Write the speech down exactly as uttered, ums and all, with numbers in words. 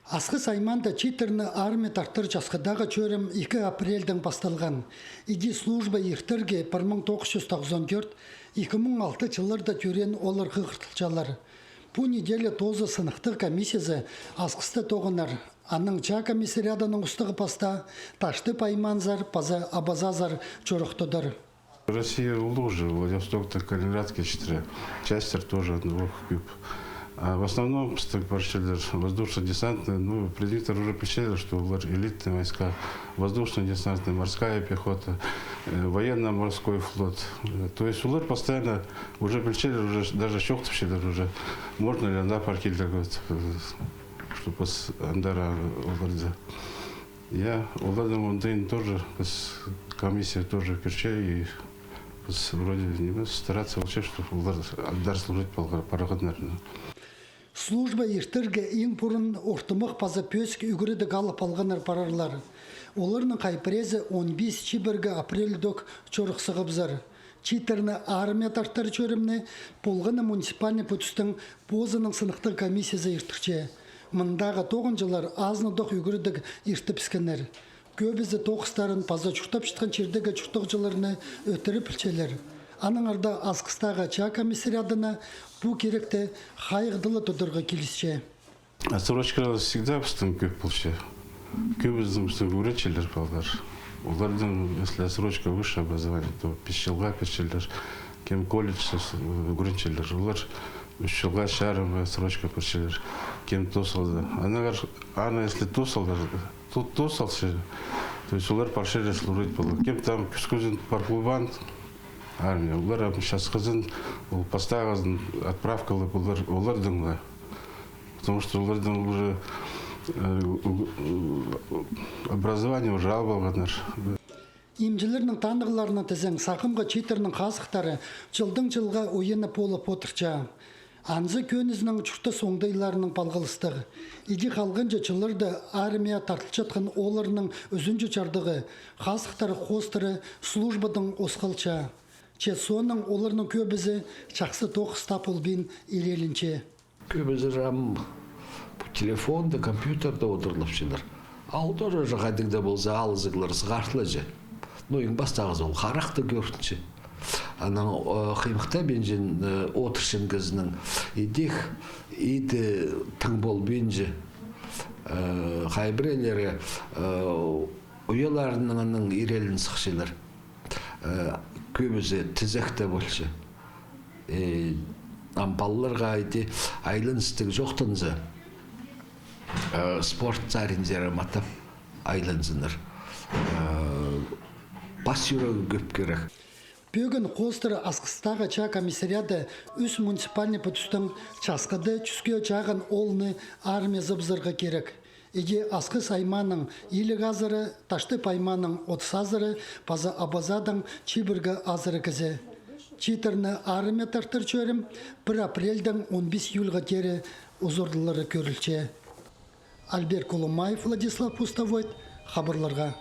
Асхыс аймаанда чииттерні армия тартыр часкыдағы чӧрім ікі апрельдең пасталған. Іди служба иртерге пір муң тоғыс чӱс тоғызон тӧрт, ікі муң алты чылларда тӧреен ооллар хығыртылчалар. Пу неделя тооза сыныхтығ комиссиязы Асхыста тоғынар. Аның чаа комиссариадының устағ-пастаа Таштып аймаанзар паза Абазазар чорыхтадар. Россия улуғ же, Владивостокта, Калининградка читіре. Частьтер тоже одного кӧп. А в основном пістің парчалар воздушно-десантный, ну, предвидительно уже пілчелер, что олар элитные войска, воздушно-десантная, морская пехота, э, военно-морской флот. Э, то есть олар постоянно уже пілчелер, уже даже чоохтапчалар уже, можно ли ана пар килерге, вот, э, чтобы с-, андар оларды. Я, оларның оңдайын тоже піс, комиссия тоже кӧрче, и піс вроде, ниме, стараться вообще, чтобы олар андар служить парғаннар. Служба иртерге иң пурун ортымах паза пӧзік ӱгредіг алып алғаннар парарлар. Оларның хай пірезі он пис чибіргі апрельдек чорых сығыбызар. Чииттерні армия тартыр чӧрімні полған на муниципальный пӱдістің позының сыныхтығ комиссиязы иртірче. Мындағы тоғынҷылар азынадох ӱгредіг иртібіскеннер. Кӧбізі тоғыстарын паза чуртапчатхан чирдегі чуртағҷыларны ӧтіре пілчелер. Аннаңар даа Асхыстағы чаа комиссариадына пу киректі хайығда ла тударға килісче. Отсрочка всегда пістің кӧп полча. Кӧбізін пістің ӱгретчелер палалар. Оларның, если отсрочка высшее образование, то пис чылға пирчелер. Кем колледжте ӱгренчелер, олар ӱс чылға чарым отсрочка пирчелер. Кем тоос алды. Аннаңар, аны если тоос алды, то тоос алча, то есть олар парчалар служить полар. Кем там кӱскізін пар полбаан армия, олар ам часхызын, ол пастағызын отправкалап, олар, оларның ла. Потому что оларның уже, э, у-, у-, образование уже алып алғаннар. Имҷілернің танығларына тізең, сағамғы чииттернің хазыхтары чылдаң чылға уйанып полып одырча. Анзы кӧнізінең чуртас оңдайларынаң палғалыстығ. Іди халғанҷы чылларда армия тартылчатхан оолларның ӱзінҷі чардығы, хазыхтары хоостыра службадаң осхалча. Че соонаң оларның кӧбізі чахсы тоғыс тап полбин илееленче. Кӧбізі ам пу телефонда, компьютерде одырлапчалар. А ол тоже же хайдағ даа полза, алызығлар сығартылча. Ну, иң пастағызы ол харахты кӧрінче. Анаң, э, хыймыхтабинча, э, одырчаң кізінің идӧк иді тың полбинча. Э, хай пірелері, э, уяларынаң анаң ирелін сыхчалар. Э, кӧбізі тізекте полча. Э, ам палаларға иди айланыстығ чоохтанза, э, спорт саринаң ам аттап айланзыннар. Э, пас чӱрерге кӧп кирек. Пӧгін хоостыра Асхыстағы чаа комиссариады ӱс муниципальный пӱдістің часхыда чӱске чағын оолны армиязабызарға кирек. Іди Асхыс аймааның иліг азыры, Таштып аймааның отыс азыры паза Абазадаң чибіргі азыры кізі. Чииттерні армия тартыр чӧрім пір апрельдең он пис июльға теере узарылары кӧрілче. Альберт Колумаев, Владислав Пустовойт, хабарларға.